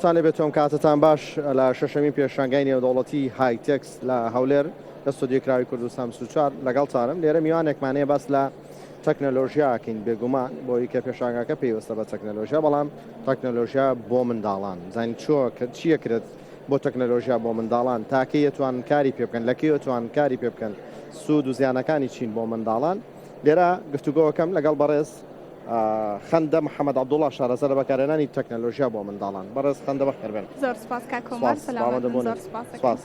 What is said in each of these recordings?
سڵاوتان لێبێت ئەم کاتەتان باش لە شەشەمین پێشانگای نێودەوڵەتی هایتێکس لە هەولێر لە ستۆدیۆی کراوی کوردستان 24 لەگەڵتانم لێرە میوانێکمان هەیە باس لە تەکنەلۆژیا ئەکەین بێگومان بۆی کە پێشانگاکە پەیوەستە بە تەکنەلۆژیا بەڵام تەکنەلۆژیا بۆ منداڵان زانین چۆ چییە کرێت بۆ تەکنەلۆژیا بۆ منداڵان تاکەی ئەتوانن کاری پێ بکەن لە کەی ئەتوانن کاری پێ بکەن سوود و زیانەکانی چین بۆ منداڵان لێرە گفتوگۆکەم لەگەڵ بەڕێز خەندە محەمەد عەبدوڵا شارەزا لە بەکارهێنانی تەکنەلۆژیا بۆ منداڵان. بەڕێز خەندە بەخێربێن. زۆر سپاس کاک کۆمار، سەلامەت بن، زۆر سپاس ئەکەم. سپاس.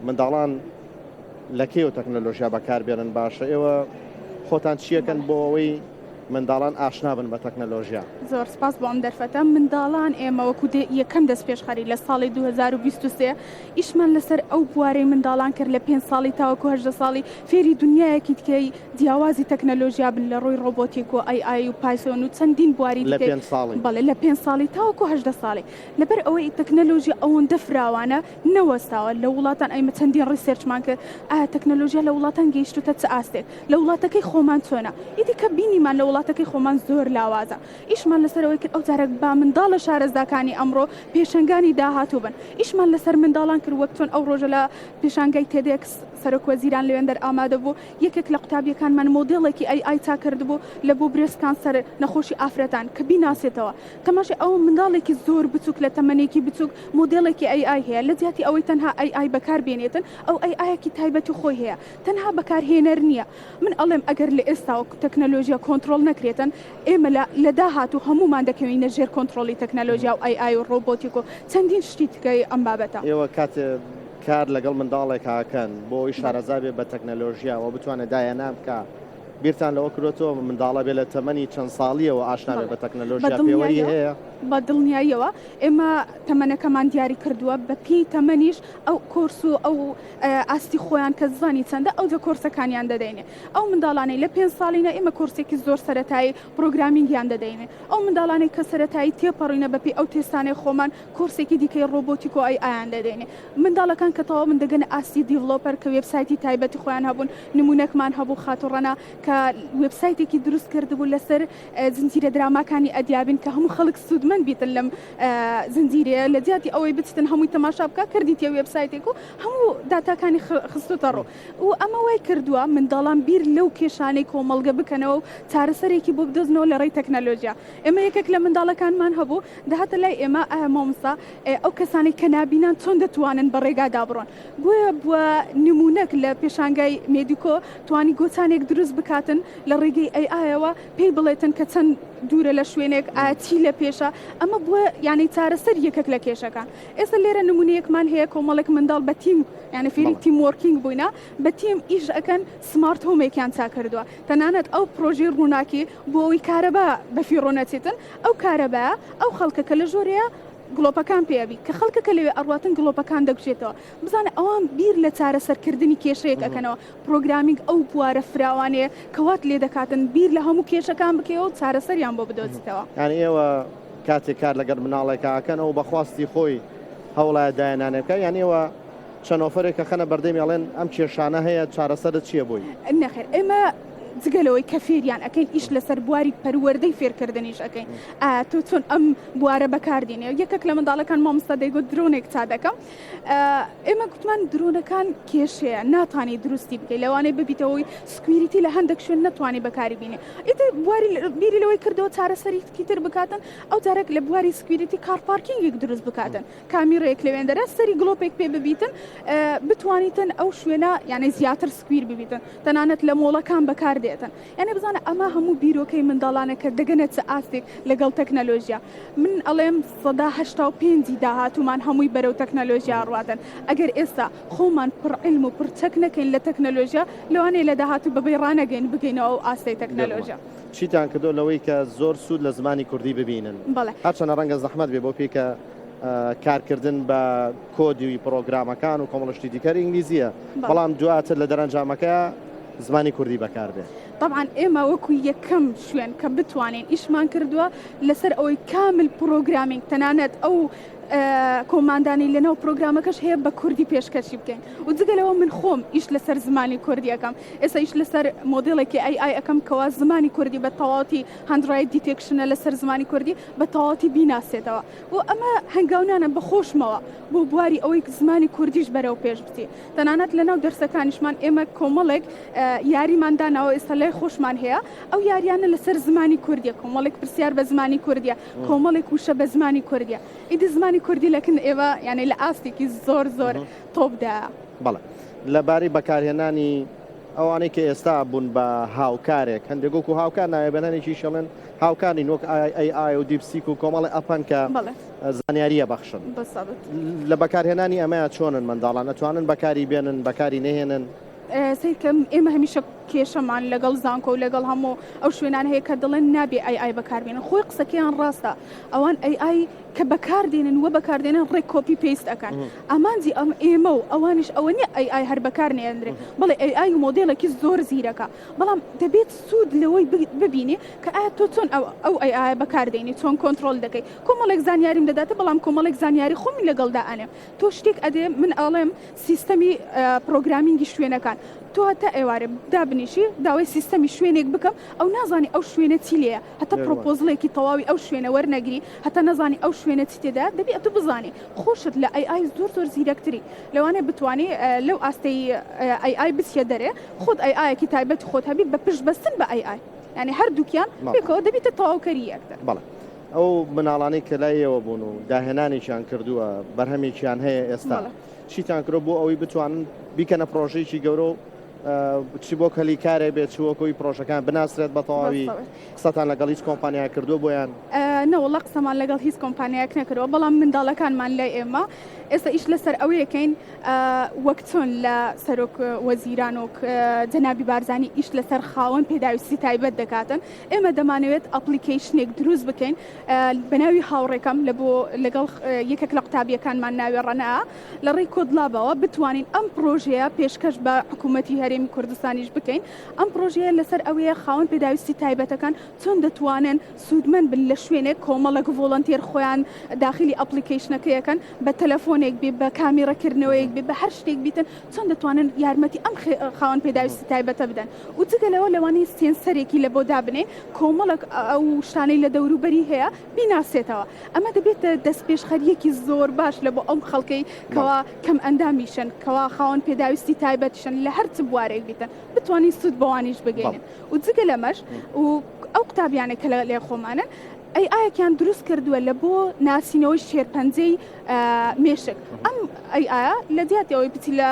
منداڵان لە کەیەوە تەکنەلۆژیا بەکاربێنن باشە؟ ئێوە خۆتان چییەکەن بۆ ئەوەی منداڵان ئاشنا بن بە تەکنەلۆژیا؟ زۆر سپاس بۆ ئەم دەرفەتە. منداڵان ئێمە وەکو یەکەم دەستپێشخەری لە ساڵی 2023 ئیشمان لەسەر ئەو بوارەی منداڵان کرد لە پێنج ساڵی تاوەکو 18 ساڵی فێری دنیایەکی دیکەی جیاوازی تەکنەلۆژیا بن لە ڕووی ڕۆبۆتیک و ئەی ئای و پایسۆن و چەندین بواری لە دیکەی پێنج ساڵی. بەڵێ لە پێنج ساڵی تاوەکو 18 ساڵی لەبەر ئەوەی تەکنەلۆژیا ئەوەندە فراوانە نەوەستاوە لە وڵاتان ئەیمە چەندین research مان کرد ئایا تەکنەلۆژیا لە وڵاتان گەیشتوتە چ ئاستێک لە وڵاتەکەی خۆمان چۆنە ئیدی کە بینیمان لە وڵاتەکەی خۆمان زۆر لاوازە ئیشمان لەسەر ئەوەی کرد ئەو جارە با منداڵە شارەزاکانی ئەمڕۆ پێشەنگانی داهاتوو بن ئیشمان لەسەر منداڵان کرد وەک چۆن ئەو ڕۆژە لە پێشانگای TEDx سەرۆک وەزیران لەوێندەر ئامادە بوو، یەکێک لە قوتابیەکانمان مۆدێڵێکی AI چاک کردبوو لە بۆ breast cancer نەخۆشی ئافرەتان کە بیناسێتەوە. تەماشای ئەوە منداڵێکی زۆر بچوک لە تەمەنێکی بچوک مۆدێڵێکی AI هەیە لە جیاتی ئەوەی تەنها AI بەکار بێنێتن ئەو AI یەکی تایبەتی خۆی هەیە تەنها بەکارهێنەر نییە. من ئەڵێم ئەگەر لە ئێستاوە تەکنەلۆژیا کۆنتڕۆڵ نەکرێتن ئێمە لە لە داهاتوو هەموومان دەکەوینە ژێر کۆنتڕۆڵی تەکنەلۆژیا و AI و ڕۆبۆتیک و چەندین شتی تکەی ئەم بابەتە. ئێوە کاتێ کار لەگەڵ منداڵێک ئەکەن بۆ ئەوەی شارەزا بێ بە تەکنەلۆژیا و بتوانێت داهێنان بکا، بیرتان لەوە کردۆتەوە منداڵە بێ لە تەمەنی چەند ساڵییەوە ئاشنا بێ بە تەکنەلۆژیا، پێوەری هەیە؟ بە دڵنیاییەوە ئێمە تەمەنەکەمان دیاری کردووە، بە پێی تەمەنیش ئەو کۆرس و ئەو ئاستی خۆیان کە زانی چەندە ئەوجە کۆرسەکانیان دەدەینێ. ئەو منداڵانەی لە پێنج ساڵینە ئێمە کۆرسێکی زۆر سەرەتایی programming یان دەدەینێ. ئەو منداڵانەی کە سەرەتایی تێپەڕینە بە پێی ئەو تێستانەی خۆمان کۆرسێکی دیکەی ڕۆبۆتیک و AI یان دەدەینێ. منداڵەکان کە تەواو بن دەگەنە ئاستی developer کە وێبسایتی تایبەتی خۆیان هەبوون، نموونەکمان هەبوو خاتوو ڕەنا کە وێبسایتێکی دروست کردبوو لەسەر زنجیرە دراماکانی ئەدیابین کە هەموو خەڵک سوودمەند بیتن لەم زنجیرەیە لە جیاتی ئەوەی بچتن هەمووی تەماشا بکە کردیتە وێبسایتێک و هەموو داتاکانی خستوتە ڕوو و ئەمە وای کردووە منداڵان بیر لەو کێشانەی کۆمەڵگە بکەنەوە و چارەسەرێکی بۆ بدۆزنەوە لە ڕێی تەکنەلۆژیا. ئێمە یەکێک لە منداڵەکانمان هەبوو دەهاتە لای ئێمە ئایا مامۆستا ئەو کەسانەی کە نابینان چۆن دەتوانن بە ڕێگادا بڕۆن؟ بۆیە بووە نموونەک لە پێشانگای مێدیکۆ توانی گۆچانێک دروست بکاتن لە ڕێگەی AI یەوە پێی بڵێتن کە چەند دوورە لە شوێنێک ئایا چی لە پێشە ئەمە بووە یانەی چارەسەر یەکێک لە کێشەکان ئێستا لێرە نموونەیەکمان هەیە کۆمەڵێک منداڵ بە تیم یانە فێری team working بووینە بە تیم ئیش ئەکەن smart home ێکیان چاک کردووە تەنانەت ئەو پرۆژەی ڕووناکی بۆ ئەوەی کارەبا بەفیڕۆ نەچێتن ئەو کارەبایە ئەو خەڵکە کە لە ژۆرەیە گڵۆپەکان پێ ئەبی کە خەڵکە کە لەوێ ئەڕواتن گڵۆپەکان دەکوژێتەوە بزانە ئەوان بیر لە چارەسەرکردنی کێشەیەک ئەکەنەوە programming ئەو بوارە فراوانەیە کە وات لێ دەکاتن بیر لە هەموو کێشەکان بکەیەوە و چارەسەریان بۆ بدۆزیتەوە. یانی ئێوە کاتێک کار لەگەڵ مناڵێکا ئەکەن ئەو بە خواستی خۆی هەوڵایە داهێنانێ بکا یان ئێوە چەند ئۆفەرێک ئەخەنە بەردەمی ئەڵێن ئەم کێشانە هەیە چارەسەرت چییە بۆی؟ نەخێر ئێمە جگە لەوەی کە فێریان ئەکەین ئیش لەسەر بواری پەروەردەی فێرکردنیش ئەکەین ئایا تۆ چۆن ئەم بوارە بەکاردێنێ یەکێک لە منداڵەکان مامۆستا دەیگوت درۆنێک چا دەکەم ئێمە گوتمان درۆنەکان کێشەیە ناتانی دروستی بکەیت لەوانەیە ببیتەوەی security لە هەندێک شوێن نەتوانی بەکاری بینێ ئیتر بواری بیری لەوەی کردەوە چارەسەریکی تر بکاتن ئەو جارێک لە بواری security car parking ێک دروست بکاتن کامیرەیەک لەوێندەرە سەری گڵۆپێک پێ ببیتن بتوانیتن ئەو شوێنە یانە زیاتر secure ببیتن تەنانەت لە مۆڵەکان بەکار دێتن یانە بزانە ئەمە هەموو بیرۆکەی منداڵانە کە دەگەنە چ ئاستێک لەگەڵ تەکنەلۆژیا من ئەڵێم 85% داهاتوومان هەمووی بەرەو تەکنەلۆژیا ڕواتن ئەگەر ئێستا خۆمان پڕ علم و پڕ چەک نەکەین لە تەکنەلۆژیا لەوانەیە لە داهاتوو بەبێ ڕانەگەین بگەینەوە ئەو ئاستەی تەکنەلۆژیا. چیتان کردووە لەوەی کە زۆر سوود لە زمانی کوردی ببینن؟ بەڵێ. هەرچەندە ڕەنگە زەحمەت بێ بۆ پێی کە کارکردن بە کۆدی پڕۆگرامەکان و کۆمەڵە شتی دیکە ئینگلیزییە، بەڵام دواتر لە دەرەنجامەکە زمانی کوردی بەکاردێ. تەبعەن ئێمە وەکو یەکەم شوێن کە بتوانین ئیشمان کردووە لەسەر ئەوەی کامل programming تەنانەت ئەو. command انەی لەناو پرۆگرامەکەش هەیە بە کوردی پێشکەشی بکەین و جگە لەوە من خۆم ئیش لەسەر زمانی کوردی ئەکەم ئێستا ئیش لەسەر مۆدێڵێکی AI ئەکەم کەوا زمانی کوردی بە تەواوەتی handwrite detection ە لەسەر زمانی کوردی بە تەواوەتی بیناسێتەوە و ئەمە هەنگاونانە بە خۆشمەوە بۆ بواری ئەوەی زمانی کوردیش بەرەو پێش بچی تەنانەت لەناو دەرسەکانیشمان ئێمە کۆمەڵێک یاریمان داناوە ئێستا لای خۆشمان هەیە ئەو یاریانە لەسەر زمانی کوردیە کۆمەڵێک پرسیار بە زمانی کوردیە کۆمەڵێک وشە بە زمانی کوردیە ئیدی زمانی کوردی لەکن ئێوە یانەی لە ئاستێکی زۆر زۆر تۆپدایە. بەڵێ لەبارەی بەکارهێنانی ئەوانەی کە ئێستا بوون بە هاوکارێک هەندێک وەکو هاوکار ناوێ بەن هەندێکیش ئەڵێن هاوکار نین وەک AI و DeepSeek و کۆمەڵی app ەن کە زانیاریە بەخشن لە بەکارهێنانی ئەمەیە چۆنن منداڵان ئەتوانن بەکاری بێنن بەکاری نەهێنن؟ سەیرکەم ئێمە هەمیشە کێشەمان لەگەڵ زانکۆ و لەگەڵ هەموو ئەو شوێنان هەیە کە دەڵێن نابێ AI بەکاربێنن خۆی قسەکەیان ڕاستە ئەوان AI کە بەکاردێنن وە بەکاردێنن ڕێک copy paste ئەکەن ئامانجی ئەم ئێمە و ئەوانیش ئەوە نیە AI هەر بەکار نێنرێ بەڵێ AI مۆدێڵێکی زۆر زیرەکە بەڵام دەبێت سوود لەوەی ببینی کە ئایا تۆ چۆن ئەو AI بەکاردێنی چۆن کۆنترۆل دەکەی کۆمەڵێک زانیاریم دەداتێ بەڵام کۆمەڵێک زانیاری خۆمی لەگەڵدا ئەنێم تۆ شتێک ئەدێ من ئەڵێم سیستەمی programming ی شوێنەکان تۆ هەتا ئێوارێ دابنیشی داوای سیستەمی شوێنێک بکەم ئەو نازانی ئەو شوێنە چی لێیە هەتا proposal ێکی تەواوی ئەو شوێنە وەرنەگری هەتا نەزانی ئەو شوێنە چی تێدایە دەبی ئەتو بزانی خۆشت لە AI زۆر زۆر زیرەکتری لەوانەیە بتوانی لەو ئاستەی AI بچیە دەرێ خۆت AI ەکی تایبەتی خۆت هەبی بە پشت بەستن بە AI یانی هەردووکیان پێکەوە دەبیتە تەواوکەری یەکتر. بەڵێ ئەو مناڵانەی کە لای ئێوە بوون و داهێنانێکیان کردووە بەرهەمێکیان هەیە ئێستا چیتان کردووە بۆ ئەوەی بتوانن بیکەنە پرۆژەیەکی گەورە و چ بۆ کەلی کارێ بێت چ وەکۆی پرۆژەکان بناسرێت بە تەواوی قسەتان لەگەڵ هیچ کۆمپانیا کردووە بۆیان؟ نەوەڵا قسەمان لەگەڵ هیچ کۆمپانیایەک نەکردووە بەڵام منداڵەکانمان لای ئێمە ئێستا ئیش لەسەر ئەوەیەکەین وەک چۆن لە سەرۆک وەزیران و جەنابی بارزانی ئیش لەسەر خاوەن پێداویستی تایبەت دەکاتن ئێمە دەمانەوێت application ێک دروست بکەین بە ناوی هاوڕێکەم لە بۆ لەگەڵ یەکێک لە قوتابیەکانمان ناوێ ڕەنا لە ڕێی Code Lab ەوە بتوانین ئەم پرۆژەیە پێشکەش بە حکوومەتی هەرێمی کوردستانیش بکەین ئەم پرۆژەیە لەسەر ئەوەیە خاوەن پێداویستی تایبەتەکان چۆن دەتوانن سوودمەند بن لە شوێنێک کۆمەڵێک volunteer خۆیان داخلی application ەکەیەکەن بە تەلەفۆنێک بێ بە کامیڕەکردنەوەیەک بێ بە هەر شتێک بیتن چۆن دەتوانن یارمەتی ئەم خاوەن پێداویستی تایبەتە بدەن و جگە لەوە لەوانەیە sensor ێکی لە بۆ دابنێ کۆمەڵێک ئەو شتانەی لە دەوروبەری هەیە بیناسێتەوە ئەمە دەبێتە دەستپێشخەرییەکی زۆر باش لە بۆ ئەم خەڵکەی کەوا کەم ئەندامیشن کەوا خاوەن پێداویستی تایبەتیشن لە هەر چ بوارێک بیتن بتوانین سوود بەوانیش بگەینن و جگە لەمەش و ئەو قوتابیانەی کە لە خۆمانن AI ەکیان دروست کردووە لە بۆ ناسینەوەی شێرپەنجەی مێشک ئەم AI ە لە جیاتی ئەوەی بچی لە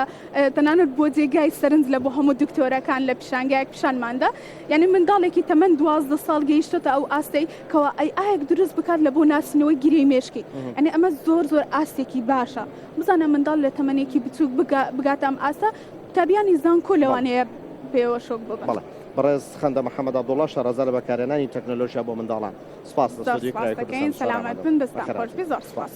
تەنانەت بۆ جێگای سەرنج لە بۆ هەموو دکتۆرەکان لە پیشانگایەک پیشانماندا یعنی منداڵێکی تەمەن 12 ساڵ گەیشتۆتە ئەو ئاستەی کەوا AI ەک دروست بکات لە بۆ ناسینەوەی گرێی مێشکی یعنی ئەمە زۆر زۆر ئاستێکی باشە بزانە منداڵ لە تەمەنێکی بچووک بگاتە ئەم ئاستە قوتابیانی زانکۆ لەوانەیە پێوە شۆک ببن. بەڵێ بەڕێز خەندە محەمەد عەبدوڵا شارەزا لە بەکارهێنانی تەکنەلۆژیا بۆ منداڵان سوپاس لە زۆر ستۆدیۆی سوپاس کرای دەکەین کوردستان سەلامەت بن دەستتان خۆش بی زۆر سوپاس. سوپاس.